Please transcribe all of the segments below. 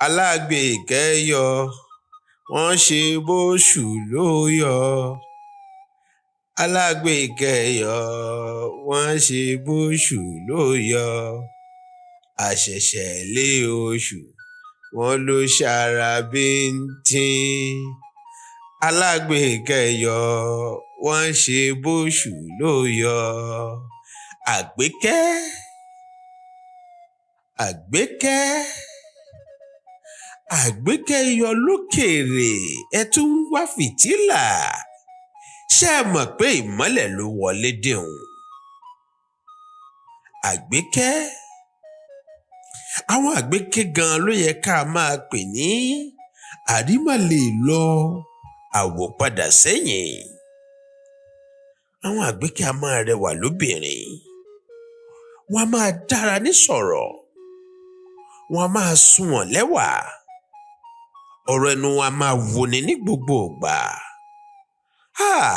Alágbèékẹ́ yọ, wọ́n ṣe bóṣù ló yọ. Alágbèékẹ́ yọ, wọ́n ṣe bóṣù ló yọ. Àṣẹ̀ṣẹ̀ lé oṣù, wọ́n ló ṣara bíntín. Alágbèékẹ́ yọ, wọ́n ṣe bóṣù ló yọ. Àgbékẹ́, Àgbékẹ́, Àgbékẹ́ yọ lókèèrè, ẹ tún ń wá fìtílà. Ṣé ẹ mọ̀ pé ìmọ́lẹ̀ ló wọlé dé òun? Àgbékẹ́, àwọn Àgbékẹ́ gan ló yẹ ká máa pè ní àrímọ̀lè lọ àwòpadà sẹ́yìn. Àwọn Àgbékẹ́ a máa rẹwà lóbìnrin, wọ́n a máa dára ní sọ̀rọ̀, wọ́n a máa sunwọ̀n lẹ́wà, ọ̀rọ̀ ẹnu wọn a máa wuni ní gbogbo ìgbà. Háà!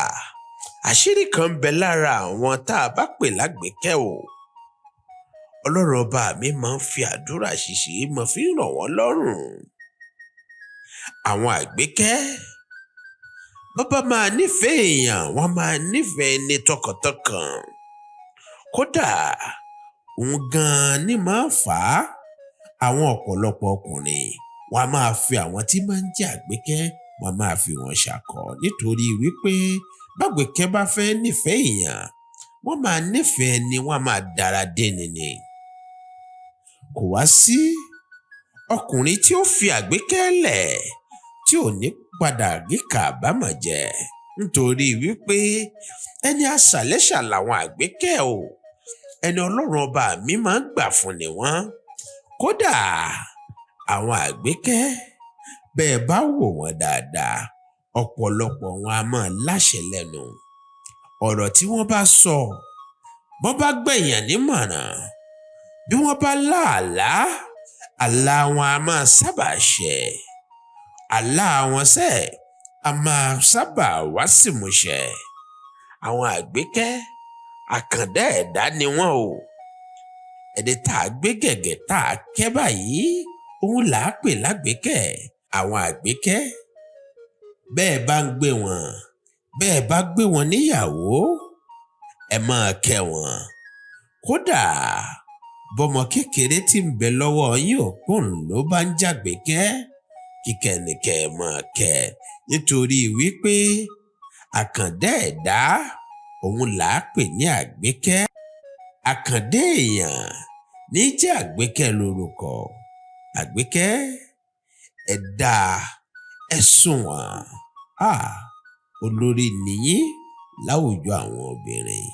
Àṣírí kan ń bẹ lára àwọn tá a bá pè lágbèékẹ́ o. Ọlọ́run ọba mi máa ń fi àdúrà ṣíṣe máa fi ń rọ̀ wọ́n lọ́rùn. Àwọn Àgbékẹ́, bọ́n bá máa nífẹ̀ẹ́ èèyàn, wọ́n máa nífẹ̀ẹ́ ẹni tọkàntọkàn. Kódà òun gan-an ní máa ń fà á. Àwọn ọ̀pọ̀lọpọ̀ ọkùnrin wọ́n á máa fi àwọn tí máa ń jẹ́ Àgbékẹ́, wọ́n á máa fi wọ́n ṣakọ nítorí wípé bágbèékẹ́ bá fẹ́ nífẹ̀ẹ́ èèyàn, wọ́n máa nífẹ̀ẹ́ ẹni, wọ́n á máa dára déni ni. Kò wá sí ọkùnrin tí ó fi Àgbékẹ́ lẹ̀ tí ò ní padà géka àbámọ̀ jẹ nítorí wípé ẹni aṣàlẹ́ṣà làwọn Àgbékẹ́ o. Ẹni Ọlọ́run ọba mi máa ń gbà fún ni wọ́n. Kódà àwọn Àgbékẹ́, bẹ́ẹ̀ bá wò wọ́n dáadáa, ọ̀pọ̀lọpọ̀ wọn a máa láṣẹ lẹ́nu. Ọ̀rọ̀ tí wọ́n bá sọ, bọ́n bá gbẹ̀yàn nímọ̀ràn, bí wọ́n bá lá àlá, àlá wọn a máa sábà ṣẹ. Àlá wọn sẹ́ a máa sábà wá símúṣẹ. Àwọn Àgbékẹ́, àkàndá ẹ̀dá ni wọ́n o. Ẹni tá a gbé gẹ̀gẹ̀ tá a kẹ́ báyìí, òun là á pè lágbèékẹ́. Àwọn Àgbékẹ́, bẹ́ẹ̀ bá ń gbé wọn, bẹ́ẹ̀ bá gbé wọn níyàwó, ẹ máa kẹ́ wọn. Kódà bọ́mọ kékeré tí ń bẹ lọ́wọ́ yín ò pọ́n ló bá ń jàgbékẹ́, kíkẹ́ ni kẹ́ ẹ máa kẹ́ nítorí wípé àkàndá ẹ̀dá òun là á pè ní Àgbékẹ́. Àkàndá èèyàn ní jẹ́ Àgbékẹ́ lórúkọ. Àgbékẹ́, ẹ dáa, ẹ sunwọ̀n. Háà! Olórí nìyín láwùjọ àwọn obìnrin.